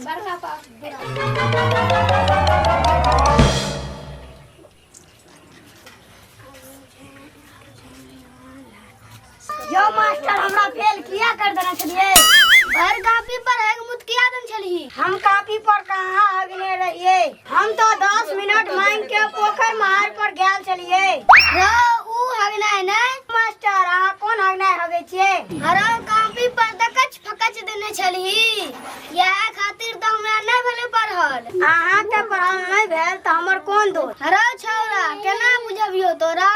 बड़का पाप। यो मास्टर, हमरा फेल किया कर देने छलिए? भर कापी पर एक मुत किया देने छलही? हम कापी पर कहाँ हगने रहिए? हम तो 10 मिनट मांग के पोखर महार पर गेल छलिए। रो, ऊ हगनाय नै। मास्टर, अहाँ कोन हगनाय हगै छियै? हरो, कापी पर दकच फकच देने छलही, इएह खातिर तऽ हमरा नहि भेलै पढ़ल। अहाँके पढ़ल नहि भेल तऽ हमर कोन दोष? हरो छौरा, केना बुझबियौ तोरा?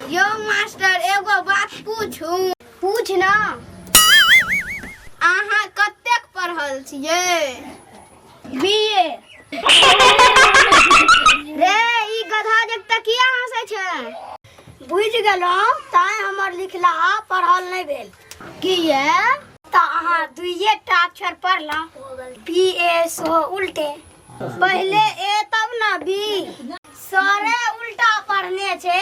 यौ मास्टर, एगो बात पूछू? पूछ ना। अहाँ कतेक पढ़ल छियै? बीए। रे, ई गधा जक किया हंसै छै? बुझि गेलहुँ, ताहि हमर लिखलाहा पढ़ल नहि भेल। किया? तऽ अहाँ दुइये टा अक्षर पढ़लहुँ, बी ए सेहो उल्टे। पहिले ए तब ना बी। सरे उल्टा पढ़ने छै।